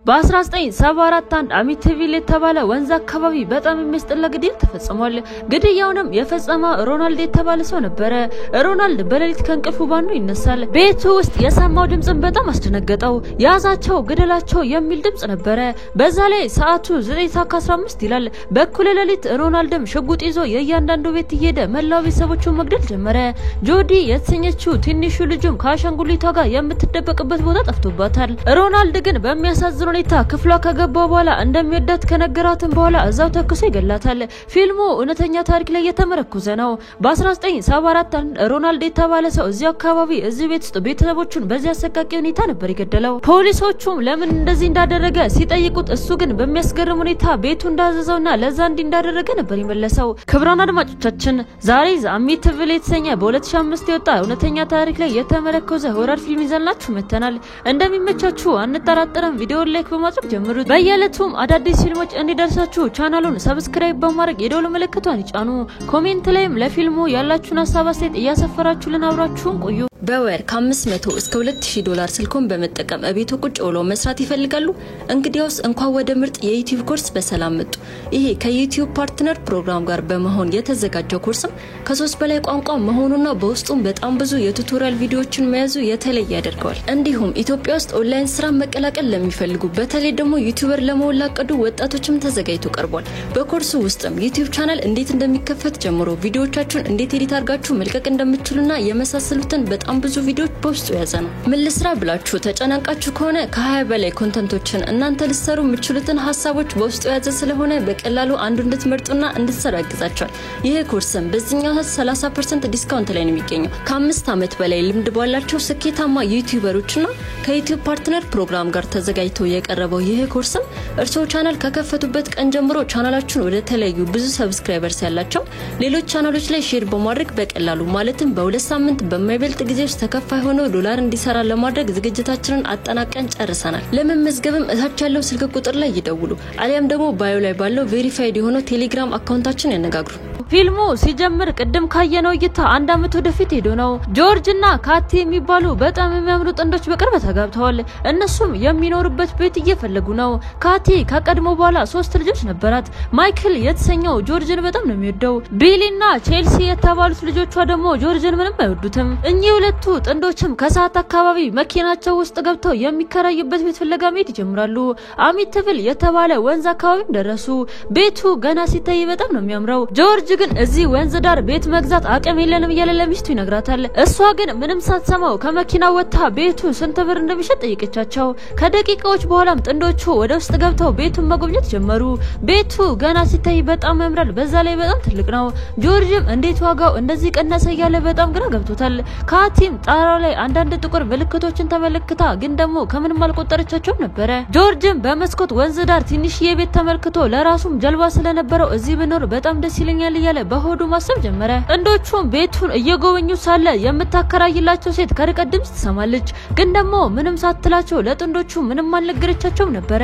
በ1974 አንድ አሚቲቪል የተባለ ወንዝ አካባቢ በጣም የሚያስጠላ ግድያ ተፈጽሟል። ግድያውንም የፈጸመ ሮናልድ የተባለ ሰው ነበረ። ሮናልድ በሌሊት ከእንቅልፉ ባኖ ይነሳል። ቤቱ ውስጥ የሰማው ድምፅን በጣም አስደነገጠው። ያዛቸው፣ ግደላቸው የሚል ድምፅ ነበረ። በዛ ላይ ሰዓቱ 9:15 ይላል። በእኩለ ሌሊት ሮናልድም ሽጉጥ ይዞ የእያንዳንዱ ቤት እየሄደ መላው ቤተሰቦቹን መግደል ጀመረ። ጆዲ የተሰኘችው ትንሹ ልጁም ከአሻንጉሊቷ ጋር የምትደበቅበት ቦታ ጠፍቶባታል። ሮናልድ ግን በሚያሳዝን ሁኔታ ክፍሏ ከገባ በኋላ እንደሚወዳት ከነገራትም በኋላ እዛው ተኩሶ ይገላታል። ፊልሙ እውነተኛ ታሪክ ላይ የተመረኮዘ ነው። በ1974 ሮናልድ የተባለ ሰው እዚያው አካባቢ እዚህ ቤት ውስጥ ቤተሰቦቹን በዚህ አሰቃቂ ሁኔታ ነበር የገደለው። ፖሊሶቹም ለምን እንደዚህ እንዳደረገ ሲጠይቁት እሱ ግን በሚያስገርም ሁኔታ ቤቱ እንዳዘዘውና ለዛ እንዲህ እንዳደረገ ነበር የመለሰው። ክቡራን አድማጮቻችን፣ ዛሬ The Amityville የተሰኘ በ2005 የወጣ እውነተኛ ታሪክ ላይ የተመረኮዘ horror ፊልም ይዘንላችሁ መጥተናል። እንደሚመቻችሁ አንጠራጠርም። ቪዲዮውን like በማድረግ ጀምሩት። በየዕለቱም አዳዲስ ፊልሞች እንዲደርሳችሁ ቻናሉን subscribe በማድረግ የደወል ምልክቷን ይጫኑ። Comment ላይም ለፊልሙ ያላችሁን ሀሳብ አስተያየት እያሰፈራችሁልን አብራችሁን ቆዩ። በወር ከ500 እስከ 2000 ዶላር ስልኮን በመጠቀም እቤቱ ቁጭ ብሎ መስራት ይፈልጋሉ? እንግዲያውስ እንኳን ወደ ምርጥ የ YouTube ኮርስ በሰላም መጡ። ይሄ ከ YouTube Partner Program ጋር በመሆን የተዘጋጀው ኮርስም ከ3 በላይ ቋንቋ መሆኑና በውስጡም በጣም ብዙ የ tutorial ቪዲዮዎችን መያዙ የተለየ ያደርገዋል። እንዲሁም ኢትዮጵያ ውስጥ ኦንላይን ስራ መቀላቀል ለሚፈልጉ፣ በተለይ ደግሞ YouTuber ለመሆን ላቀዱ ወጣቶችም ተዘጋጅቶ ቀርቧል። በኮርሱ ውስጥም YouTube channel እንዴት እንደሚከፈት ጀምሮ ቪዲዮዎቻችሁን እንዴት edit አድርጋችሁ መልቀቅ እንደምትችሉና የመሳሰሉትን በጣም ብዙ ቪዲዮዎች በውስጡ የያዘ ነው። ምን ልስራ ብላችሁ ተጨናንቃችሁ ከሆነ ከ20 በላይ content ኦችን፣ እናንተ ልትሰሩ የምትችሉትን ሀሳቦች በውስጡ የያዘ ስለሆነ በቀላሉ አንዱ እንድትመርጡና እንድትሰሩ ያግዛችኋል። ይህ ኮርስም በዚህኛው 30% discount ላይ ነው የሚገኘው። ከ5 ዓመት በላይ ልምድ ባላቸው ስኬታማ YouTuber ኦችና ከ YouTube Partner Program ጋር ተዘጋጅቶ የቀረበው ይህ ኮርስም እርስዎ ቻናል ከከፈቱበት ቀን ጀምሮ ቻናላችሁን ወደ ተለያዩ ብዙ subscribers ያላቸው ሌሎች ቻናሎች ላይ share በማድረግ በቀላሉ፣ ማለትም በ2 ሳምንት በማይበልጥ ጊዜ ውስጥ ተከፋይ ሆኖ ዶላር እንዲሰራ ለማድረግ ዝግጅታችንን አጠናቀን ጨርሰናል። ለመመዝገብም እታች ያለው ስልክ ቁጥር ላይ ይደውሉ፣ አሊያም ደግሞ bio ላይ ባለው verified የሆነው ቴሌግራም account ኣችን ያነጋግሩ። ፊልሙ ሲጀምር ቅድም ካየነው እይታ አንድ አመት ወደፊት ሄዶ ነው። ጆርጅ እና ካቲ የሚባሉ በጣም የሚያምሩ ጥንዶች በቅርብ ተጋብተዋል። እነሱም የሚኖሩበት ቤት እየፈለጉ ነው። ካቲ ከቀድሞ ባሏ ሶስት ልጆች ነበራት። ማይክል የተሰኘው ጆርጅን በጣም ነው የሚወደው። ቢሊ እና ቼልሲ የተባሉት ልጆቿ ደግሞ ጆርጅን ምንም አይወዱትም። እኚህ ሁለቱ ጥንዶችም ከሰዓት አካባቢ መኪናቸው ውስጥ ገብተው የሚከራዩበት ቤት ፍለጋ መሄድ ይጀምራሉ። አሚቲቪል የተባለ ወንዝ አካባቢም ደረሱ። ቤቱ ገና ሲታይ በጣም ነው የሚያምረው። ጆርጅ ግን እዚህ ወንዝ ዳር ቤት መግዛት አቅም የለንም እያለ ለሚስቱ ይነግራታል። እሷ ግን ምንም ሳትሰማው ከመኪና ወጥታ ቤቱ ስንት ብር እንደሚሸጥ ጠየቀቻቸው። ከደቂቃዎች በኋላም ጥንዶቹ ወደ ውስጥ ገብተው ቤቱን መጎብኘት ጀመሩ። ቤቱ ገና ሲታይ በጣም ያምራል። በዛ ላይ በጣም ትልቅ ነው። ጆርጅም እንዴት ዋጋው እንደዚህ ቀነሰ እያለ በጣም ግራ ገብቶታል። ካቲም ጣራው ላይ አንዳንድ ጥቁር ምልክቶችን ተመልክታ ግን ደግሞ ከምንም አልቆጠረቻቸውም ነበረ። ጆርጅም በመስኮት ወንዝ ዳር ትንሽዬ ቤት ተመልክቶ ለራሱም ጀልባ ስለነበረው እዚህ ብኖር በጣም ደስ ይለኛል እያለ በሆዱ ማሰብ ጀመረ። ጥንዶቹም ቤቱን እየጎበኙ ሳለ የምታከራይላቸው ሴት ከርቀት ድምጽ ትሰማለች። ግን ደግሞ ምንም ሳትላቸው ለጥንዶቹ ምንም አልነገረቻቸውም ነበረ።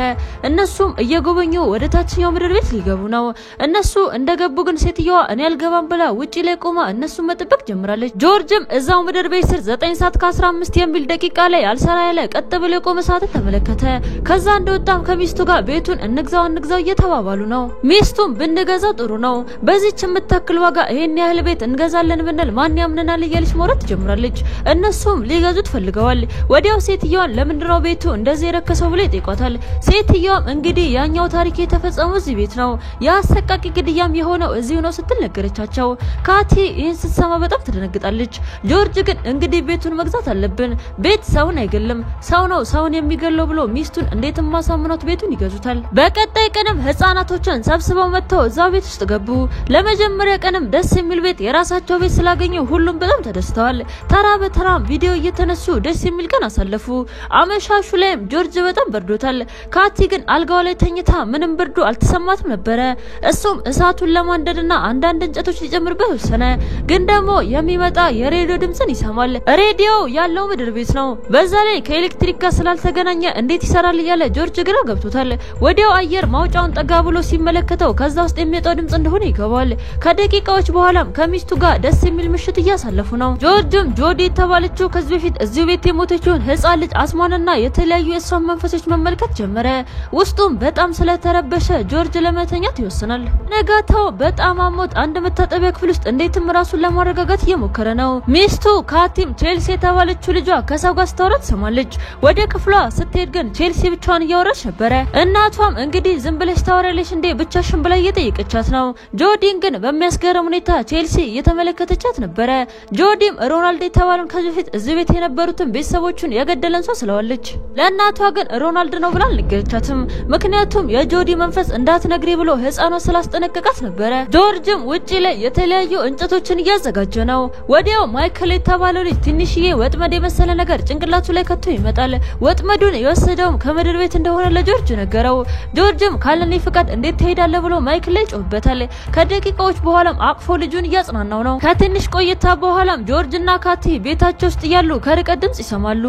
እነሱም እየጎበኙ ወደ ታችኛው ምድር ቤት ሊገቡ ነው። እነሱ እንደገቡ ግን ሴትየዋ እኔ አልገባም ብላ ውጪ ላይ ቆማ እነሱን መጠበቅ ጀምራለች። ጆርጅም እዛው ምድር ቤት ስር 9 ሰዓት ከ15 የሚል ደቂቃ ላይ አልሰራ ያለ ቀጥ ብሎ የቆመ ሰዓትን ተመለከተ። ከዛ እንደወጣም ከሚስቱ ጋር ቤቱን እንግዛው እንግዛው እየተባባሉ ነው። ሚስቱም ብንገዛው ጥሩ ነው፣ በዚች የምታክል ዋጋ ይሄን ያህል ቤት እንገዛለን ብንል ማን ያምነናል እያለች ማውራት ትጀምራለች። እነሱም ሊገዙት ፈልገዋል። ወዲያው ሴትየዋን ለምንድነው ቤቱ እንደዚህ የረከሰው ብሎ ይጠይቋታል። ሴትየዋም እንግዲህ ያኛው ታሪክ የተፈጸመው እዚህ ቤት ነው፣ የአሰቃቂ ግድያም የሆነው እዚሁ ነው ስትል ነገረቻቸው። ካቲ ይህን ስትሰማ በጣም ትደነግጣለች። ጆርጅ ግን እንግዲህ ቤቱን መግዛት አለብን፣ ቤት ሰውን አይገልም፣ ሰው ነው ሰውን የሚገለው ብሎ ሚስቱን እንዴትም ማሳምኗት ቤቱን ይገዙታል። በቀጣይ ቀንም ህፃናቶችን ሰብስበው መጥተው እዛው ቤት ውስጥ ገቡ። ለመጀመሪያ ቀንም ደስ የሚል ቤት፣ የራሳቸው ቤት ስላገኙ ሁሉም በጣም ተደስተዋል። ተራ በተራ ቪዲዮ እየተነሱ ደስ የሚል ቀን አሳለፉ። አመሻሹ ላይም ጆርጅ በጣም በርዶታል። ካቲ ግን አልጋው ላይ ተኝታ ምንም ብርዱ አልተሰማትም ነበረ። እሱም እሳቱን ለማንደድና አንዳንድ እንጨቶች ሊጨምርበት ወሰነ። ግን ደግሞ የሚመጣ የሬዲዮ ድምፅን ይሰማል። ሬዲዮ ያለው ምድር ቤት ነው። በዛ ላይ ከኤሌክትሪክ ጋር ስላልተገናኘ እንዴት ይሰራል እያለ ጆርጅ ግራ ገብቶታል። ወዲያው አየር ማውጫውን ጠጋ ብሎ ሲመለከተው ከዛ ውስጥ የሚወጣው ድምፅ እንደሆነ ይገባዋል። ከደቂቃዎች በኋላም ከሚስቱ ጋር ደስ የሚል ምሽት እያሳለፉ ነው። ጆርጅም ጆዲ የተባለችው ከዚህ በፊት እዚሁ ቤት የሞተችውን ህፃን ልጅ አስሟንና የተለያዩ የእሷን መንፈሶች መመልከት ጀመረ። ውስጡም በጣም ስለተረበሸ ጆርጅ ለመተኛት ይወስናል። ነጋታው በጣም አሞት አንድ መታጠቢያ ክፍል ውስጥ እንዴትም ራሱን ለማረጋጋት እየሞከረ ነው። ሚስቱ ካቲም ቼልሲ የተባለችው ልጇ ከሰው ጋር ስታወራ ትሰማለች። ወደ ክፍሏ ስትሄድ ግን ቼልሲ ብቻዋን እያወራች ነበረ። እናቷም እንግዲህ ዝም ብለሽ ታወራለሽ እንዴ ብቻሽን ብላ እየጠየቀቻት ነው። ጆዲን ግን በሚያስገርም ሁኔታ ቼልሲ እየተመለከተቻት ነበረ። ጆዲም ሮናልድ የተባለውን ከዚህ በፊት እዚህ ቤት የነበሩትን ቤተሰቦቹን የገደለን ሰው ስለዋለች። ለእናቷ ግን ሮናልድ ነው ብላ አልነገረቻትም። ምክንያቱም የጆዲ መንፈስ እንዳትነግሪ ብሎ ህፃኗ ስላስጠነቀቃት ነበረ። ጆርጅም ውጪ ላይ የተለያዩ እንጨቶችን እያዘጋጀ ነው። ወዲያው ማይክል የተባለው ልጅ ትንሽዬ ወጥመድ የመሰለ ነገር ጭንቅላቱ ላይ ከቶ ይመጣል። ወጥመዱን የወሰደውም ከምድር ቤት እንደሆነ ለጆርጅ ነገረው። ጆርጅም ካለኔ ፍቃድ እንዴት ትሄዳለህ ብሎ ማይክል ላይ ጮህበታል። ከደቂቃዎች በኋላም አቅፎ ልጁን እያጽናናው ነው። ከትንሽ ቆይታ በኋላም ጆርጅና ካቲ ቤታቸው ውስጥ እያሉ ከርቀት ድምጽ ይሰማሉ።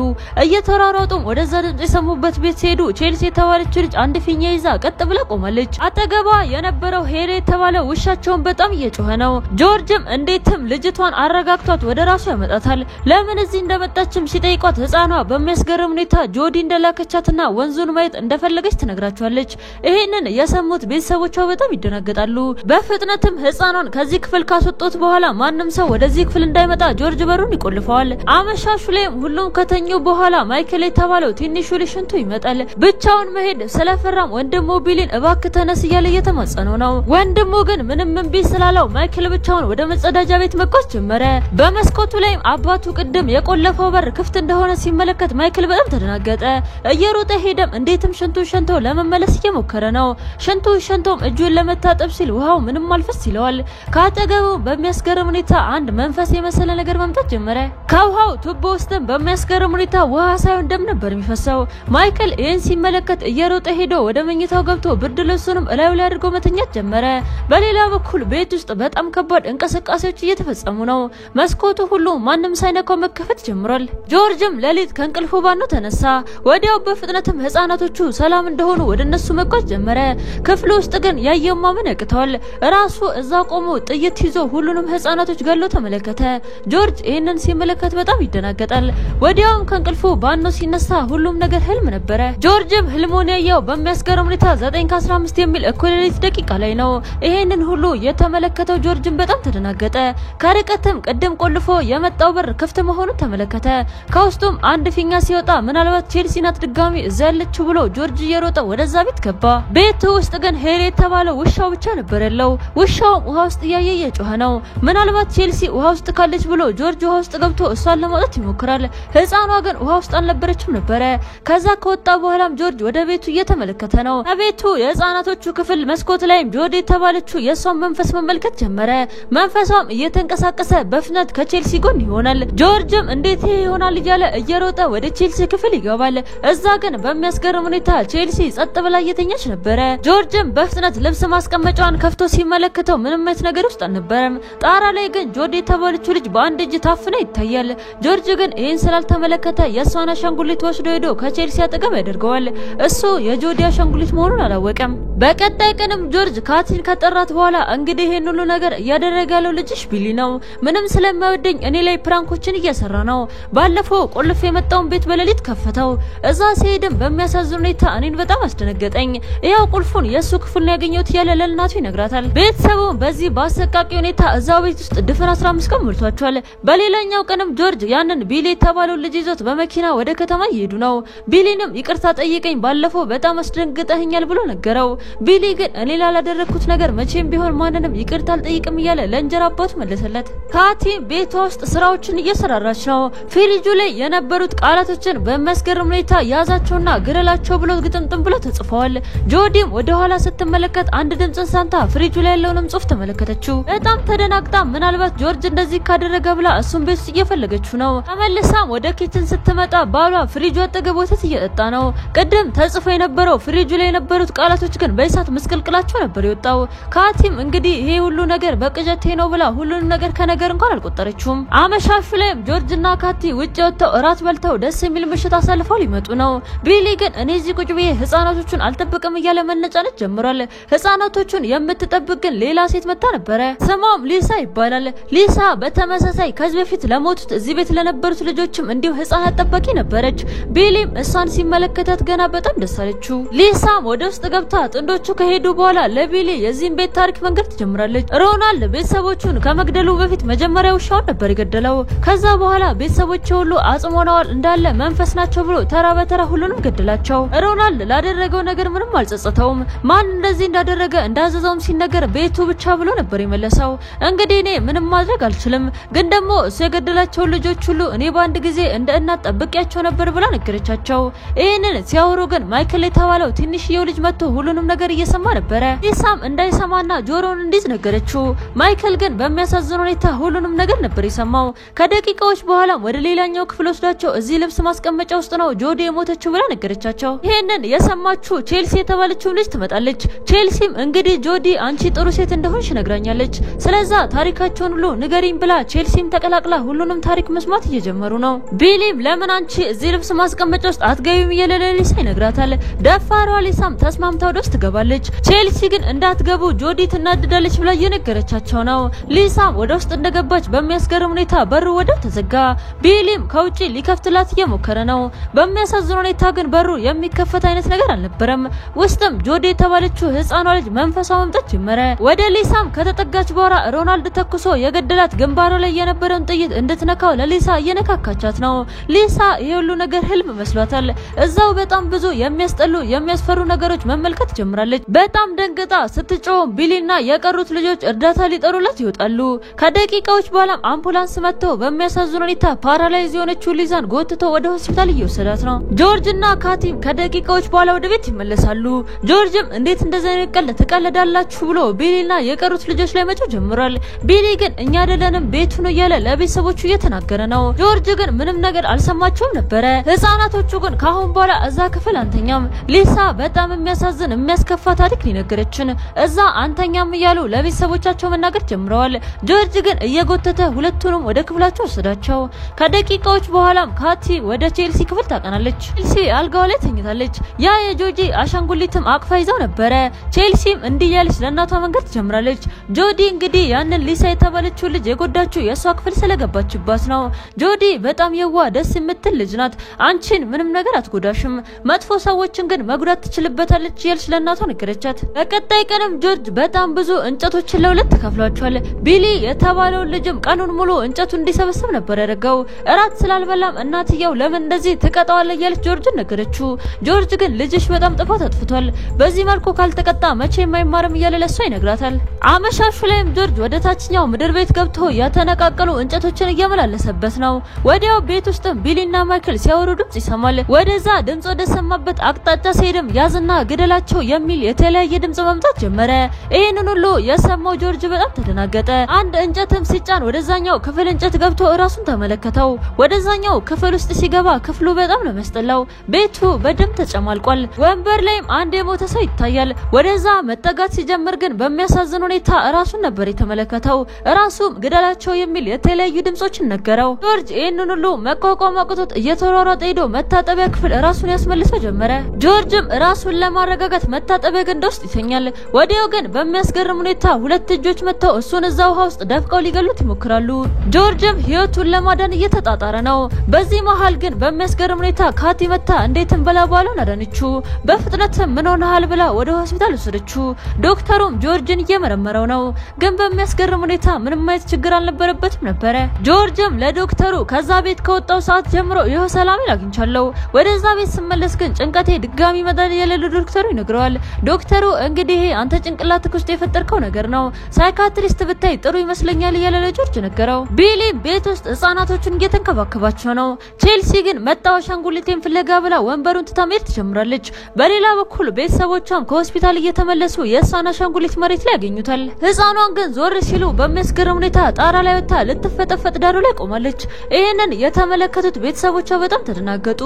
እየተሯሯጡም ወደዛ ድምጽ የሰሙበት ቤት ሲሄዱ ቼልሲ የተባለችው ልጅ አንድ ፊኛ ይዛ ቀጥ ብላ ቆማለች። አጠገቧ የነበረው ሄሪ የተባለ ውሻቸውን በጣም እየጮኸ ነው። ጆርጅም እንዴትም ልጅቷን አረጋግቷት ወደ ራሱ ያመጣታል። ለምን እዚህ እንደመጣችም ሲጠይቋት ህፃኗ በሚያስገርም ሁኔታ ጆዲ እንደላከቻትና ወንዙን ማየት እንደፈለገች ትነግራቸዋለች። ይሄንን የሰሙት ቤተሰቦቿ በጣም ይደናገጣሉ። በፍጥነትም ህፃኗን ከዚህ ክፍል ካስወጡት በኋላ ማንም ሰው ወደዚህ ክፍል እንዳይመጣ ጆርጅ በሩን ይቆልፈዋል። አመሻሹ ላይም ሁሉም ከተኙ በኋላ ማይክል የተባለው ትንሹ ልጅ ሽንቱ ይመጣል። ብቻውን መሄድ ስለፈራም ወንድሙ ቢሊን እባክህ ተነስ እያለ እየተማጸነው ነው። ወንድሙ ግን ምንም እምቢ ስላለው ማይክል ብቻውን ወደ መጸዳጃ ቤት መጓዝ ጀመረ። በመስኮቱ ላይም አባቱ ቅድም የቆለፈው በር ክፍት እንደሆነ ሲመለከት ማይክል በጣም ተደናገጠ። እየሮጠ ሄደም እንዴትም ሽንቱ ሸንቶ ለመመለስ እየሞከረ ነው። ሽንቱ ሸንቶም እጁን ለመታጠብ ሲል ውሃው ምንም አልፈስ ይለዋል። ከአጠገቡ በሚያስገርም ሁኔታ አንድ መንፈስ የመሰለ ነገር መምጣት ጀመረ። ከውሃው ቱቦ ውስጥም በሚያስገርም ሁኔታ ውሃ ሳይሆን ደም ነበር የሚፈሰው። ማይክል ይህን ሲመለከት እየሮጠ ሄዶ ወደ መኝታው ገብቶ ብርድ ልብሱንም እላዩ ላይ አድርጎ መተኛት ጀመረ። በሌላ በኩል ቤት ውስጥ በጣም ከባድ እንቅስቃሴዎች እየተፈጸሙ ነው። መስኮቱ ሁሉ ማንም ሳይነካው መከፈት ጀምሯል። ጆርጅም ሌሊት ከእንቅልፉ ባኖ ተነሳ። ወዲያው በፍጥነትም ህፃናቶቹ ሰላም እንደሆኑ ወደ እነሱ መጓዝ ጀመረ። ክፍሉ ውስጥ ግን ያየው ማመን ያቅተዋል። ራሱ እዛ ቆሞ ጥይት ይዞ ሁሉንም ህፃናቶች ገሎ ተመለከተ። ጆርጅ ይህንን ሲመለከት በጣም ይደናገጣል። ወዲያውም ከእንቅልፉ ባኖ ሲነሳ ሁሉም ነገር ህልም ነበረ። ጆርጅም ህልሙን ያየው በሚያስገርም ሁኔታ 9:15 የሚል እኩለ ሌሊት ደቂቃ ላይ ነው። ይሄንን ሁሉ የተመለከተው ጆርጅም በጣም ተደናገጠ። ከርቀትም ቅድም ቆልፎ የመጣው በር ክፍት መሆኑን ተመለከተ። ከውስጡም አንድ ፊኛ ሲወጣ ምናልባት ቼልሲ ናት ድጋሚ እዛ ያለችው ብሎ ጆርጅ እየሮጠ ወደዛ ቤት ገባ። ቤቱ ውስጥ ግን ሄሪ የተባለው ውሻው ብቻ ነበር ያለው። ውሻውም ውሃ ውስጥ እያየ እየጮኸ ነው። ምናልባት ቼልሲ ውሃ ውስጥ ካለች ብሎ ጆርጅ ውሃ ውስጥ ገብቶ እሷን ለማውጣት ይሞክራል። ህፃኗ ግን ውሃ ውስጥ አልነበረችም ነበረ። ከዛ ከወጣ በኋላም ጆርጅ ወደ ቤቱ እየተመለከተ ነው። ከቤቱ የህፃናቶቹ ክፍል መስኮት ላይም ጆርጅ የተባለችው የእሷን መንፈስ መመልከት ጀመረ። መንፈሷም እየተንቀሳቀሰ በፍጥነት ከቼልሲ ጎን ይሆናል። ጆርጅም እንዴት ይሄ ይሆናል እያለ እየሮጠ ወደ ቼልሲ ክፍል ይገባል። እዛ ግን በሚያስገርም ሁኔታ ቼልሲ ጸጥ ብላ እየተኛች ነበረ። ጆርጅም በፍጥነት ልብስ ማስቀመጫዋን ከፍቶ ሲመለከተው ምንም አይነት ነገር ውስጥ አልነበረም። ጣራ ላይ ግን ጆርጅ የተባለችው ልጅ በአንድ እጅ ታፍና ይታያል። ጆርጅ ግን ይህን ስላልተመለከተ የእሷን አሻንጉሊት ወስዶ ሄዶ ከቼልሲ አጠገብ ያደርገዋል። እሱ የጆዲ አሻንጉሊት መሆኑን አላወቀም። በቀጣይ ቀንም ጆርጅ ካቲን ከጠራት በኋላ እንግዲህ ይህን ሁሉ ነገር እያደረገ ያለው ልጅሽ ቢሊ ነው። ምንም ስለማይወደኝ እኔ ላይ prank ኦችን እየሰራ ነው። ባለፈው ቆልፍ የመጣውን ቤት በሌሊት ከፈተው። እዛ ሲሄድም በሚያሳዝን ሁኔታ እኔን በጣም አስደነገጠኝ። ያው ቁልፉን የእሱ ክፍል ነው ያገኘሁት እያለ ለእናቱ ይነግራታል። ቤተሰቡ በዚህ በአሰቃቂ ሁኔታ እዛው ቤት ውስጥ ድፍን 15 ቀን ሞልቷቸዋል። በሌላኛው ቀንም ጆርጅ ያንን ቢሊ የተባለው ልጅ ይዞት በመኪና ወደ ከተማ እየሄዱ ነው። ቢሊንም ይቅርታ ጠይቀኝ፣ ባለፈው በጣም አስደንግጠኸኛል ብሎ ነገረው። ቢሊ ግን እኔ ላላደረግኩት ነገር መቼም ቢሆን ማንንም ይቅርታ አልጠይቅም እያለ ለእንጀራ አባቱ መለሰለት። ካቲ ቤቷ ውስጥ ስራዎችን እየሰራራች ነው። ፍሪጁ ላይ የነበሩት ቃላቶችን በሚያስገርም ሁኔታ ያዛቸውና ግረላቸው ብሎ ግጥምጥም ብሎ ተጽፈዋል። ጆዲም ወደ ኋላ ስትመለከት አንድ ድምፅን ሰምታ ፍሪጁ ላይ ያለውንም ጽሁፍ ተመለከተችው። በጣም ተደናግጣ ምናልባት ጆርጅ እንደዚህ ካደረገ ብላ እሱን ቤት ውስጥ እየፈለገችው ነው። ተመልሳም ወደ kitchen ስትመጣ ባሏ ፍሪጁ አጠገብ ወተት እየጠጣ ነው። ቅድም ተጽፎ የነበረው ፍሪጁ ላይ የነበሩት ቃላቶች ግን በእሳት ምስቅልቅላቸው ነበር የወጣው። ካቲም እንግዲህ ይሄ ሁሉ ነገር በቅዠቴ ነው ብላ ሁሉንም ነገር ከነገር እንኳን አልቆጠረችውም። አመሻሹ ላይም ጆርጅና ካቲ ውጭ ወጥተው እራት በልተው ደስ የሚል ምሽት አሳልፈው ሊመጡ ነው። ቢሊ ግን እኔ እዚህ ቁጭ ብዬ ህፃናቶቹን አልጠብቅም እያለ መነጫነጭ ጀምሯል። ህፃናቶቹን የምትጠብቅ ግን ሌላ ሴት መታ ነበረ። ስሟም ሊሳ ይባላል። ሊሳ በተመሳሳይ ከዚህ በፊት ለሞቱት እዚህ ቤት ለነበሩት ልጆችም እንዲሁ ህፃናት ጠባቂ ነበረች። ቢሊም እሷን ሲመለከታት ገና በጣም ደስ አለችው። ሊሳም ወደ ውስጥ ገብታ ጥንዶቹ ከሄዱ በኋላ ለቢሊ የዚህን ቤት ታሪክ መንገር ትጀምራለች። ሮናልድ ቤተሰቦቹን ከመግደሉ በፊት መጀመሪያ ውሻውን ነበር የገደለው። ከዛ በኋላ ቤተሰቦቹ ሁሉ አጽም ሆነዋል እንዳለ መንፈስ ናቸው ብሎ ተራ በተራ ሁሉንም ገደላቸው። ሮናልድ ላደረገው ነገር ምንም አልጸጸተውም። ማን እንደዚህ እንዳደረገ እንዳዘዘውም ሲነገር ቤቱ ብቻ ብሎ ነበር የመለሰው። እንግዲህ እኔ ምንም ማድረግ አልችልም፣ ግን ደግሞ እሱ የገደላቸው ልጆች ሁሉ እኔ በአንድ ጊዜ እንደ እናት ጠብቂያቸው ነበር ብላ ነገረቻቸው። ይህንን ሲያወሩ ግን ማይክል የተባለው ትንሽዬው ልጅ መጥቶ ሁሉንም ነገር እየሰማ ነበረ። ሊሳም እንዳይሰማና ጆሮውን እንዲይዝ ነገረችው። ማይክል ግን በሚያሳዝን ሁኔታ ሁሉንም ነገር ነበር የሰማው። ከደቂቃዎች በኋላ ወደ ሌላኛው ክፍል ወስዳቸው እዚህ ልብስ ማስቀመጫ ውስጥ ነው ጆዲ የሞተችው ብላ ነገረቻቸው። ይሄንን የሰማችው ቼልሲ የተባለችው ልጅ ትመጣለች። ቼልሲም እንግዲህ ጆዲ አንቺ ጥሩ ሴት እንደሆንሽ ነግራኛለች፣ ስለዛ ታሪካቸውን ሁሉ ንገሪኝ ብላ ቼልሲም ተቀላቅላ ሁሉንም ታሪክ መስማት እየጀመሩ ነው። ቢሊም ለምን አንቺ እዚህ ልብስ ማስቀመጫ ውስጥ አትገቢም እያለ ለሊሳ ይነግራታል። ደፋሯ ሊሳም ተስማምታ ወደ ውስጥ ትገባለች። ቼልሲ ግን እንዳትገቡ ጆዲ ትናደዳለች ብላ እየነገረቻቸው ነው። ሊሳም ወደ ውስጥ እንደገባች በሚያስገርም ሁኔታ በሩ ወዲያው ተዘጋ። ቢሊም ከውጪ ሊከፍትላት እየሞከረ ነው። በሚያሳዝን ሁኔታ ግን በሩ የሚከፈት አይነት ነገር አልነበረም። ውስጥም ጆዲ የተባለችው ህፃኗ ልጅ መንፈሷ መምጣት ጀመረ። ወደ ሊሳም ከተጠጋች በኋላ ሮናልድ ተኩሶ የገደላት ግንባሯ ላይ የነበረውን ጥይት እንድትነካው ለሊሳ እየነካካቻት ነው። ሊሳ ይሄ ሁሉ ነገር ህልም መስሏታል። እዛው በጣም ብዙ የሚያስጠሉ የሚያስፈሩ ነገሮች መመልከት ጀምራለች። በጣም ደንግጣ ስትጮህ ቢሊና የቀሩት ልጆች እርዳታ ሊጠሩላት ይወጣሉ። ከደቂቃዎች በኋላም አምቡላንስ መጥቶ በሚያሳዝን ሁኔታ paralyze የሆነችው ሊዛን ጎትቶ ወደ ሆስፒታል እየወሰዳት ነው። ጆርጅ እና ካቲም ከደቂቃዎች በኋላ ወደ ቤት ይመለሳሉ። ጆርጅም እንዴት እንደዚህ አይነት ቀልድ ትቀልዳላችሁ ብሎ ቢሊና የቀሩት ልጆች ላይ መጮህ ጀምሯል። ቢሊ ግን እኛ አይደለንም ቤቱ ነው እያለ ለቤተሰቦቹ እየተናገረ ነው። ጆርጅ ግን ምንም ነገር አልሰማቸውም ነበረ። ህፃናቶቹ ግን ካሁን በኋላ እዛ ክፍል አንተኛም፣ ሊሳ በጣም የሚያሳዝን የሚያስከፋ ታሪክ ሊነገረችን እዛ አንተኛም እያሉ ለቤተሰቦቻቸው መናገር ጀምረዋል። ጆርጅ ግን እየጎተተ ሁለቱንም ወደ ክፍላቸው ወሰዳቸው። ከደቂቃዎች በኋላም ካቲ ወደ ቼልሲ ክፍል ታቀናለች። ቼልሲ አልጋው ላይ ተኝታለች። ያ የጆጂ አሻንጉሊትም አቅፋ ይዛው ነበረ። ቼልሲም እንዲህ እያለች ለእናቷ መንገር ትጀምራለች። ጆዲ እንግዲህ ያንን ሊሳ የተባለችው ልጅ የጎዳችው የእሷ ክፍል ስለገባችባት ነው። ጆዲ በጣም የዋህ ደስ የምትል ልጅ ናት። አንቺን ምንም ነገር አትጎዳሽም፣ መጥፎ ሰዎችን ግን መጉዳት ትችልበታለች እያለች ለእናቷ ነገረቻት። በቀጣይ ቀንም ጆርጅ በጣም ብዙ እንጨቶችን ለሁለት ተከፍሏቸዋል። ቢሊ የተባለውን ልጅም ቀኑን ሙሉ እንጨቱን እንዲሰበስብ ነበር ያደረገው። እራት ስላልበላም እናትየው ለምን እንደዚህ ትቀጣዋለህ እያለች ጆርጅን ነገረችው። ጆርጅ ግን ልጅሽ በጣም ጥፋት አጥፍቷል፣ በዚህ መልኩ ካልተቀጣ መቼም አይማርም እያለ ለሷ ይነግራታል። አመሻሹ ላይም ጆርጅ ወደ ታችኛው ምድር ቤት ገብቶ የተነቃቀሉ እንጨቶችን እየመላለሰበት ነው። ወዲያው ቤት ውስጥም ቢሊና ማይክል ሲያወሩ ድምጽ ይሰማል። ወደዛ ድምጽ ወደሰማበት አቅጣጫ ሲሄድም ያዝና ግደላቸው የሚል የተለያየ ድምጽ መምጣት ጀመረ። ይህንን ሁሉ የሰማው ጆርጅ በጣም ተደናገጠ። አንድ እንጨትም ሲጫን ወደዛኛው ክፍል እንጨት ገብቶ እራሱን ተመለከተው። ወደዛኛው ክፍል ውስጥ ሲገባ ክፍሉ በጣም ነው የሚያስጠላው። ቤቱ በደም ተጨማልቋል። ወንበር ላይም አንድ የሞተ ሰው ይታያል። ወደዛ መጠጋት ሲጀምር ግን በሚያሳዝን ሁኔታ እራሱን ነበር የተመለከተው። እራሱም ግደላቸው የሚል የተለያዩ ድምጾችን ነገረው። ጆርጅ ይህንን ሁሉ መቋቋም አቅቶት እየተሯሯጠ ሄዶ መታጠቢያ ክፍል ራሱን ያስመልሰው ጀመረ። ጆርጅም ራሱን ለማረጋጋት መታጠቢያ ገንዳ ውስጥ ይተኛል። ወዲያው ግን በሚያስገርም ሁኔታ ሁለት እጆች መጥተው እሱን እዛ ውሃ ውስጥ ደፍቀው ሊገሉት ይሞክራሉ። ጆርጅም ህይወቱን ለማዳን እየተጣጣረ ነው። በዚህ መሃል ግን በሚያስገርም ሁኔታ ካቲ መታ እንዴትም ብላ ባሏን አዳነችው። በፍጥነትም ምን ሆነሃል ብላ ወደ ሆስፒታል ወሰደችው። ዶክተሩም ጆርጅን እየመረመረው ነው። ግን በሚያስገርም ሁኔታ ምንም አይነት ችግር አልነበረበትም ነበረ። ጆርጅም ለዶክተሩ ከዛ ቤት ከወጣው ሰዓት ጀምሮ ይኸው ሰላሜን አግኝቻለሁ፣ ወደዛ ቤት ስመለስ ግን ጭንቀቴ ድጋሚ ይመጣል እያለ ለዶክተሩ ይነግረዋል። ዶክተሩ እንግዲህ አንተ ጭንቅላትህ ውስጥ የፈጠርከው ነገር ነው፣ psychiatrist ብታይ ጥሩ ይመስለኛል እያለ ለጆርጅ ነገረው። ቢሊ ቤት ውስጥ ህጻናቶቹን እየተንከባከባቸው ነው። ቼልሲ ግን መጣው አሻንጉሊቴን ፍለጋ ብላ ወንበሩን ትታ መሄድ ትጀምራለች። በሌላ በኩል ቤተሰቦቿም ከሆስፒታል እየተመለሱ የእሷን አሻንጉሊት መሬት ላይ ያገኙታል። ህፃኗን ግን ዞር ሲሉ በሚያስገርም ሁኔታ ጣራ ላይ ወጥታ ልትፈጠፈጥ ዳሩ ላይ ቆማለች። ይህንን የተመለከቱት ቤተሰቦቿ በጣም ተደናገጡ።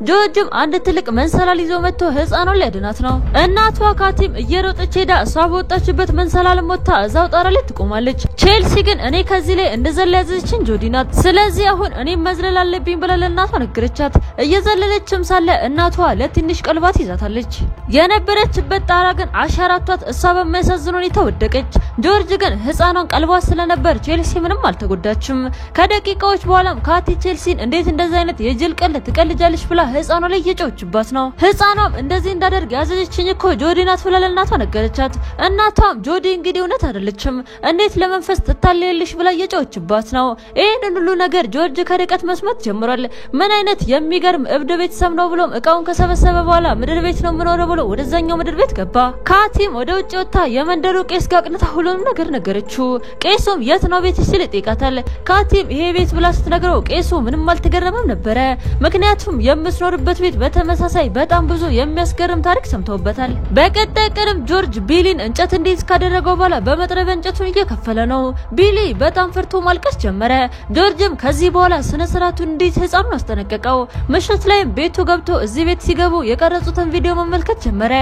ጆርጅም አንድ ትልቅ መንሰላል ይዞ መጥቶ ህፃኗን ሊያድናት ነው። እናቷ ካቲም እየሮጠች ሄዳ እሷ በወጣችበት መንሰላል ወጥታ እዛው ጣራ ላይ ትቆማለች። ቼልሲ ግን እኔ ከዚህ ላይ እንደዘለ ያዘዘችኝ ጆዲ ናት፣ ስለዚህ አሁን እኔ መዝለል አለብኝ ብላ ለእናቷ ነገረቻት። እየዘለለችም ሳለ እናቷ ለትንሽ ቀልባት ይዛታለች። የነበረችበት ጣራ ግን አሸራቷት እሷ በሚያሳዝን ሁኔታ ወደቀች። ጆርጅ ግን ህፃኗን ቀልቧ ስለነበር ቼልሲ ምንም አልተጎዳችም። ከደቂቃዎች በኋላም ካቲ ቼልሲን እንዴት እንደዚህ አይነት የጅል ቀልድ ትቀልጃለሽ ብላ ህፃኗ ላይ እየጮኸችባት ነው። ህፃኗም እንደዚህ እንዳደርግ ያዘዘችኝ እኮ ጆዲ ናት ብላ ለእናቷ ነገረቻት። እናቷም ጆዲ እንግዲህ እውነት አይደለችም እንዴት ለመንፈስ ትታለያለሽ ብላ እየጮኸችባት ነው። ይህንን ሁሉ ነገር ጆርጅ ከርቀት መስማት ጀምሯል። ምን አይነት የሚገርም እብድ ቤተሰብ ነው ብሎም እቃውን ከሰበሰበ በኋላ ምድር ቤት ነው የምኖረው ብሎ ወደዛኛው ምድር ቤት ገባ። ካቲም ወደ ውጭ ወጥታ የመንደሩ ቄስ ጋር አቅንታ ሁሉንም ነገር ነገረችው። ቄሱም የት ነው ቤት ሲል ይጠይቃታል። ካቲም ይሄ ቤት ብላ ስትነግረው ቄሱ ምንም አልተገረመም ነበረ። ምክንያቱም የምትኖርበት ቤት በተመሳሳይ በጣም ብዙ የሚያስገርም ታሪክ ሰምተውበታል። በቀጣይ ቀንም ጆርጅ ቢሊን እንጨት እንዲይዝ ካደረገው በኋላ በመጥረቢያ እንጨቱን እየከፈለ ነው። ቢሊ በጣም ፈርቶ ማልቀስ ጀመረ። ጆርጅም ከዚህ በኋላ ስነ ስርዓቱን እንዲይዝ ህፃኑን አስጠነቀቀው። ምሽት ላይም ቤቱ ገብቶ እዚህ ቤት ሲገቡ የቀረጹትን ቪዲዮ መመልከት ጀመረ።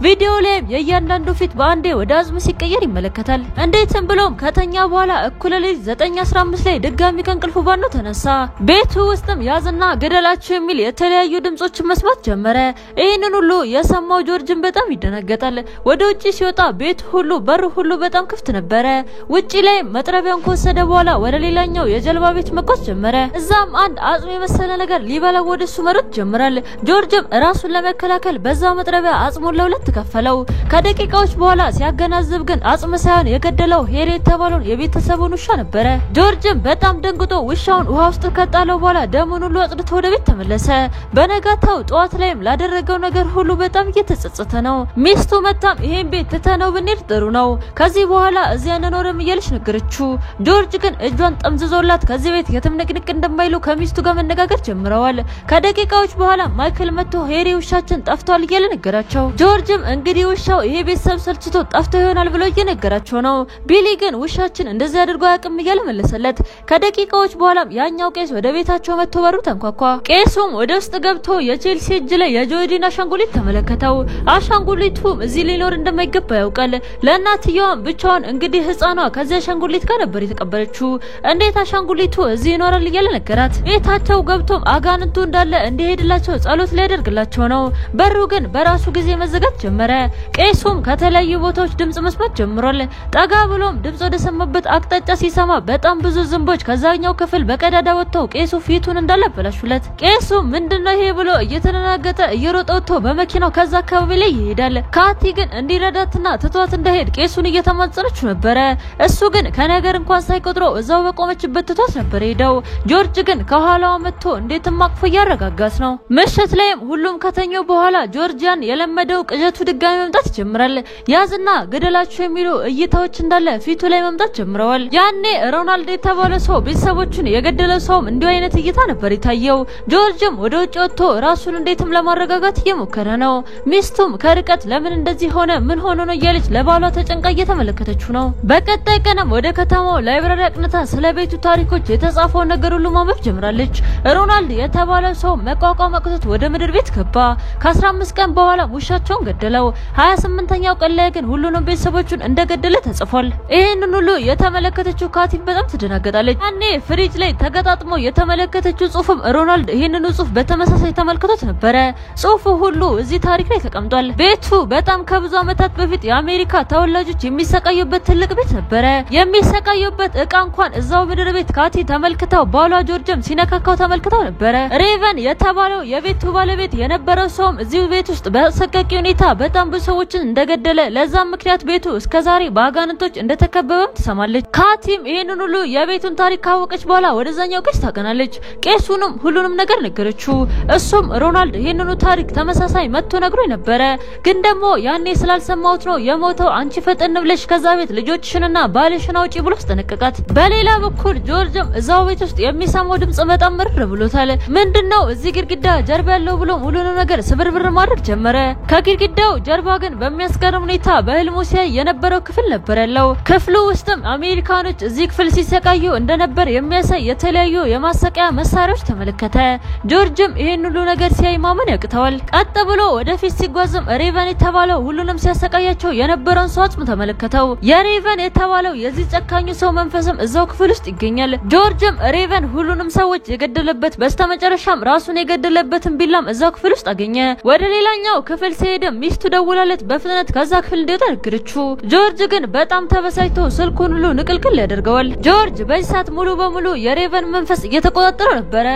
ቪዲዮ ላይም የእያንዳንዱ ፊት በአንዴ ወደ አጽም ሲቀየር ይመለከታል። እንዴትም ብሎም ከተኛ በኋላ እኩለ ሌሊት 9:15 ላይ ድጋሚ ከእንቅልፉ ባኖ ተነሳ። ቤቱ ውስጥም ያዝና ገደላቸው የሚል የተለያዩ ድምጾችን መስማት ጀመረ። ይህንን ሁሉ የሰማው ጆርጅን በጣም ይደነገጣል። ወደ ውጪ ሲወጣ ቤቱ ሁሉ በሩ ሁሉ በጣም ክፍት ነበረ። ውጪ ላይ መጥረቢያውን ከወሰደ በኋላ ወደ ሌላኛው የጀልባ ቤት መጓዝ ጀመረ። እዛም አንድ አጽም የመሰለ ነገር ሊበላው ወደሱ መሮጥ ጀምራል። ጆርጅም ራሱን ለመከላከል በዛው መጥረቢያ አጽሙን ለሁለት ከፈለው። ከደቂቃዎች በኋላ ሲያገናዝብ ግን አጽም ሳይሆን የገደለው ሄሪ የተባለውን የቤተሰቡን ውሻ ነበረ። ጆርጅም በጣም ደንግጦ ውሻውን ውሃ ውስጥ ከጣለው በኋላ ደሙን ሁሉ አጽድቶ ወደ ቤት ተመለሰ። በነጋታው ጠዋት ላይም ላደረገው ነገር ሁሉ በጣም እየተጸጸተ ነው። ሚስቱ መታም ይሄን ቤት ትተነው ብንሄድ ጥሩ ነው፣ ከዚህ በኋላ እዚያ አንኖርም እያለች ነገረችው። ጆርጅ ግን እጇን ጠምዝዞላት ከዚህ ቤት የትም ንቅንቅ እንደማይሉ ከሚስቱ ጋር መነጋገር ጀምረዋል። ከደቂቃዎች በኋላ ማይክል መጥቶ ሄሪ ውሻችን ጠፍቷል እያለ ነገራቸው። ጆርጅም እንግዲህ ውሻው ይሄ ቤተሰብ ሰልችቶ ጠፍቶ ይሆናል ብሎ እየነገራቸው ነው። ቢሊ ግን ውሻችን እንደዚህ አድርጎ አያውቅም እያለ መለሰለት። ከደቂቃዎች በኋላም ያኛው ቄስ ወደ ቤታቸው መጥቶ በሩ ተንኳኳ። ቄሱም ወደ ውስጥ ገብቶ የቼልሲ እጅ ላይ የጆዲን አሻንጉሊት ተመለከተው። አሻንጉሊቱም እዚህ ሊኖር እንደማይገባ ያውቃል። ለእናትየዋም ብቻዋን እንግዲህ ህፃኗ ከዚህ አሻንጉሊት ጋር ነበር የተቀበለችው። እንዴት አሻንጉሊቱ እዚህ ይኖራል እያለ ነገራት። ቤታቸው ገብቶም አጋንንቱ እንዳለ እንዲሄድላቸው ጸሎት ሊያደርግላቸው ነው። በሩ ግን በራሱ ጊዜ መዘጋት ጀመረ። ቄሱም ከተለያዩ ቦታዎች ድምጽ መስማት ጀምሯል። ጠጋ ብሎም ድምጽ ወደ ሰማበት አቅጣጫ ሲሰማ በጣም ብዙ ዝንቦች ከዛኛው ክፍል በቀዳዳ ወጥተው ቄሱ ፊቱን እንዳለ አበላሹለት። ቄሱ ምንድነው ይሄ ብሎ እየተደናገጠ እየሮጠ ወጥቶ በመኪናው ከዛ አካባቢ ላይ ይሄዳል። ካቲ ግን እንዲረዳትና ትቷት እንዳይሄድ ቄሱን እየተማጸነችው ነበረ። እሱ ግን ከነገር እንኳን ሳይቆጥረው እዛው በቆመችበት ትቷት ነበር ሄደው። ጆርጅ ግን ከኋላዋ መጥቶ እንዴትም አቅፎ እያረጋጋት ነው። ምሽት ላይም ሁሉም ከተኛው በኋላ ጆርጂያን የለመደው ቅዠቱ ድጋሚ መምጣት ይጀምራል። ያዝና ግደላቸው የሚሉ እይታዎች እንዳለ ፊቱ ላይ መምጣት ጀምረዋል። ያኔ ሮናልድ የተባለ ሰው ቤተሰቦቹን የገደለ ሰውም እንዲሁ አይነት እይታ ነበር የታየው። ጆርጅም ወደ ውጭ ወጥቶ ራሱን እንዴትም ለማረጋጋት እየሞከረ ነው። ሚስቱም ከርቀት ለምን እንደዚህ ሆነ ምን ሆኖ ነው እያለች ለባሏ ተጨንቃ እየተመለከተችው ነው። በቀጣይ ቀንም ወደ ከተማው library አቅንታ ስለ ቤቱ ታሪኮች የተጻፈውን ነገር ሁሉ ማንበብ ጀምራለች። ሮናልድ የተባለ ሰው መቋቋም አቅቶት ወደ ምድር ቤት ገባ። ከ15 ቀን በኋላ ውሻቸውን ገደለው። 28ኛው ቀን ላይ ግን ሁሉንም ቤተሰቦቹን እንደገደለ ተጽፏል። ይህንን ሁሉ የተመለከተችው ካቲ በጣም ትደናገጣለች። ያኔ ፍሪጅ ላይ ተገጣጥሞ የተመለከተችው ጽሁፍም ሮናልድ ይህንኑ ጽሁፍ በተመሳሳይ ተመልክቶት ነበረ። ጽሁፉ ሁሉ እዚህ ታሪክ ላይ ተቀምጧል። ቤቱ በጣም ከብዙ ዓመታት በፊት የአሜሪካ ተወላጆች የሚሰቃዩበት ትልቅ ቤት ነበረ። የሚሰቃዩበት እቃ እንኳን እዛው ምድር ቤት ካቲ ተመልክተው ባሏ ጆርጅም ሲነካካው ተመልክተው ነበረ። ሬቨን የተባለው የቤቱ ባለቤት የነበረው ሰውም እዚሁ ቤት ውስጥ በአሰቃቂ ሁኔታ በጣም ብዙ ሰዎችን እንደገደለ ለዛም ምክንያት ቤቱ እስከዛሬ በአጋንንቶች እንደተከበበም ትሰማለች። ካቲም ይህንን ሁሉ የቤቱን ታሪክ ካወቀች በኋላ ወደዛኛው ቄስ ታቀናለች። ቄሱንም ሁሉንም ነገር ነገረችው። እሱም ሮናልድ ይህንኑ ታሪክ ተመሳሳይ መጥቶ ነግሮ ነበረ፣ ግን ደግሞ ያኔ ስላልሰማሁት ነው የሞተው፣ አንቺ ፈጠን ብለሽ ከዛ ቤት ልጆችሽንና ባልሽን አውጪ ብሎ አስጠነቀቃት። በሌላ በኩል ጆርጅም እዛው ቤት ውስጥ የሚሰማው ድምጽ በጣም ምርር ብሎታል። ምንድነው እዚህ ግድግዳ ጀርባ ያለው ብሎ ሁሉንም ነገር ስብርብር ማድረግ ጀመረ። ከግድግዳው ጀርባ ግን በሚያስገርም ሁኔታ በህልሙ ሲያይ የነበረው ክፍል ነበር ያለው። ክፍሉ ውስጥም አሜሪካኖች እዚህ ክፍል ሲሰቃዩ እንደነበር የሚያሳይ የተለያዩ የማሰቃያ መሳሪያዎች ተመለከተ። ጆርጅም ይሄን ሁሉ ነገር ሲያይ ማመን ያቅተዋል። ቀጥ ብሎ ወደፊት ሲጓዝም ሬቨን የተባለው ሁሉንም ሲያሰቃያቸው የነበረውን ሰው አጽም ተመለከተው። የሬቨን የተባለው የዚህ ጨካኙ ሰው መንፈስም እዛው ክፍል ውስጥ ይገኛል። ጆርጅም ሬቨን ሁሉንም ሰዎች የገደለበት በስተመጨረሻም ራሱን የገደለበትን ቢላም እዛው ክፍል ውስጥ አገኘ። ወደ ሌላኛው ክፍል ሲሄድም ሚስቱ ደውላለት በፍጥነት ከዛ ክፍል እንዲወጣ ነገረችው። ጆርጅ ግን በጣም ተበሳጭቶ ስልኩን ሁሉ ንቅልቅል ያደርገዋል። ጆርጅ በዚህ ሰዓት ሙሉ በሙሉ የሬቨን መንፈስ እየተቆጣጠረ ነበረ።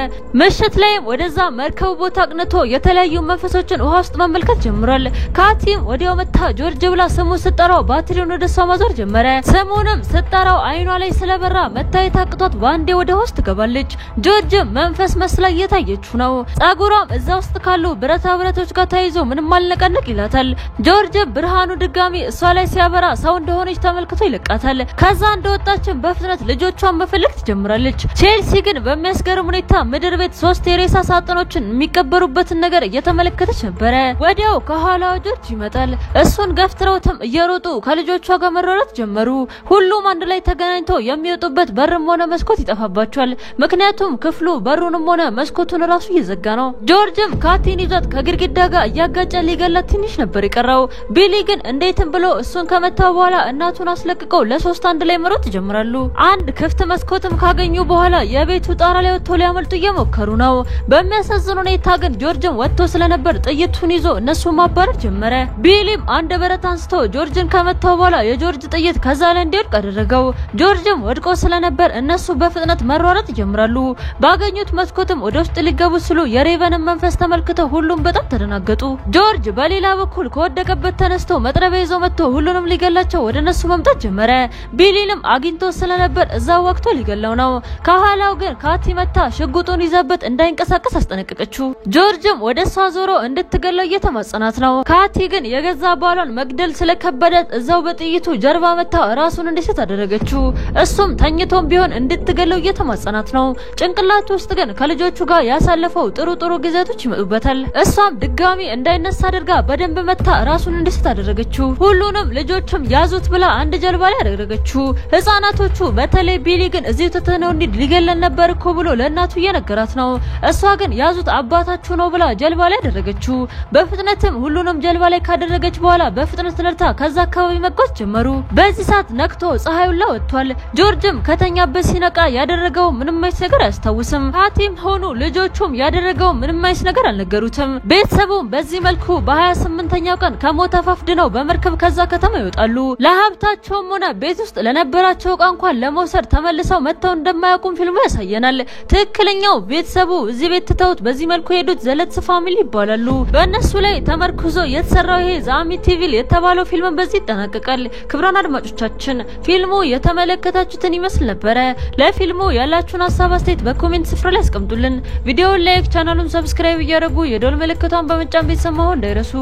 ምሽት ላይም ወደዛ መርከቡ ቦታ አቅንቶ የተለያዩ መንፈሶችን ውሃ ውስጥ መመልከት ጀምሯል። ካቲም ወዲያው መታ ጆርጅ ብላ ስሙን ስትጠራው ባትሪውን ወደ እሷ ማዞር ጀመረ። ስሙንም ስትጠራው አይኗ ላይ ስለበራ መታየት አቅቷት በአንዴ ወደ ውስጥ ትገባለች። ጆርጅ መንፈስ መስላ እየታየችው ነው። ጸጉሯም እዛ ውስጥ ካሉ ብረታ ብረቶች ጋር ተይዞ ምንም አልነቀነቅ ይላታል። ጆርጅ ብርሃኑ ድጋሚ እሷ ላይ ሲያበራ ሰው እንደሆነች ተመልክቶ ይለቃታል። ከዛ እንደወጣችን በፍጥነት ልጆቿን መፈለግ ትጀምራለች። ቼልሲ ግን በሚያስገርም ሁኔታ ምድር ቤት 3 የሬሳ ሳጥኖችን የሚቀበሩበትን ነገር እየተመለከተች ነበረ። ወዲያው ከኋላዋ ጆርጅ ይመጣል። እሱን ገፍትረውትም እየሮጡ ከልጆቿ ጋር መሯሯጥ ጀመሩ። ሁሉም አንድ ላይ ተገናኝተው የሚወጡበት በርም ሆነ መስኮት ይጠፋባቸዋል። ምክንያቱም ክፍሉ በሩንም ሆነ መስኮቱን ራሱ እየዘጋ ነው። ጆርጅም ካቲን ይዟት ከግድግዳ ጋር እያጋጨ ሊገላት ትንሽ ነበር የቀረው። ቢሊ ግን እንዴትም ብሎ እሱን ከመታው በኋላ እናቱን አስለቅቀው ለሶስት አንድ ላይ መሮጥ ይጀምራሉ። አንድ ክፍት መስኮትም ካገኙ በኋላ የቤቱ ጣራ ላይ ወጥቶ ሊያመልጡ እየሞከሩ ነው። በሚያሳዝን ሁኔታ ግን ጆርጅም ወጥቶ ስለነበር ጥይቱን ይዞ እነሱን ማባረር ጀመረ። ቢሊም አንድ ብረት አንስቶ ጆርጅን ከመታው በኋላ የጆርጅ ጥይት ከዛ ላይ እንዲወድቅ አደረገው። ጆርጅም ወድቆ ስለነበር እነሱ በፍጥነት መሯሯጥ ይጀምራሉ። ባገኙት መስኮትም ወደ ውስጥ ሊገቡ ሲሉ የሬቨንን መንፈስ ተመልክተው ሁሉም በጣም ተደናገጡ። ጆርጅ በሌላ በኩል ከወደቀበት ተነስቶ መጥረቢያ ይዞ መጥቶ ሁሉንም ሊገላቸው ወደ እነሱ መምጣት ጀመረ። ቢሊንም አግኝቶ ስለነበር እዛው ወቅቶ ሊገላው ነው። ከኋላው ግን ካቲ መታ ሽጉጡን ይዛበት እንዳይንቀሳቀስ አስጠነቀቀችው። ጆርጅም ወደ እሷ ዞሮ እንድትገለው እየተማጸናት ነው። ካቲ ግን የገዛ ባሏን መግደል ስለከበዳት እዛው በጥይቱ ጀርባ መታ ራሱን እንዲስት አደረገችው። እሱም ተኝቶም ቢሆን እንድትገለው እየተማጸናት ነው። ጭንቅላቱ ውስጥ ግን ከልጆቹ ጋር ያሳለፈው ጥሩ ጥሩ ጊዜያቶች ይመጡበታል። እሷም ድጋሚ እንዳይነሳ አድርጋ በደንብ መታ ራሱን እንዲስት አደረገችው። ሁሉንም ልጆችም ያዙት ብላ አንድ ጀልባ ላይ አደረገችው። ህፃናቶቹ በተለይ ቢሊ ግን እዚሁ ትተነው እንሂድ ሊገለን ነበር እኮ ብሎ ለእናቱ እየነገራት ነው። እሷ ግን ያዙት አባታችሁ ነው ብላ ጀልባ ላይ አደረገችው። በፍጥነትም ሁሉንም ጀልባ ላይ ካደረገች በኋላ በፍጥነት ነድታ ከዛ አካባቢ መጓዝ ጀመሩ። በዚህ ሰዓት ነክቶ ፀሐዩላ ወጥቷል። ጆርጅም ከተኛበት ሲነቃ ያደረገው ምንም አይነት ነገር አያስታውስም። ካቲም ሆኑ ልጆቹም ያደረገው ምንም አይነት ነገር አልነገሩትም። ቤተሰቡም በዚህ መልኩ በ28ኛው ቀን ከሞት አፋፍ ድነው በመርከብ ከዛ ከተማ ይወጣሉ። ለሀብታቸውም ሆነ ቤት ውስጥ ለነበራቸው ዕቃ እንኳን ለመውሰድ ተመልሰው መጥተው እንደማያውቁም ፊልሙ ያሳየናል። ትክክለኛው ቤተሰቡ እዚህ ቤት ትተውት በዚህ መልኩ የሄዱት The Lutz family ይባላሉ። በእነሱ ላይ ተመርኩዞ የተሰራው ይሄ The Amityville የተባለው ፊልም በዚህ ይጠናቀቃል። ክቡራን አድማጮቻችን ፊልሙ የተመለከታችሁትን ይመስል ነበረ። ለፊልሙ ያላችሁን ሀሳብ አስተያየት በ comment ስፍራ ላይ አስቀምጡልን። ቪዲዮውን like፣ ቻናሉን subscribe እያደረጉ የደወል ምልክቷን በመጫን ቤተሰብ መሆን እንዳይረሱ።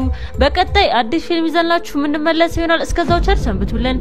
በቀጣይ አዲስ ፊልም ይዘንላችሁ የምንመለስ ይሆናል። እስከዛው ቸር ሰንብቱልን።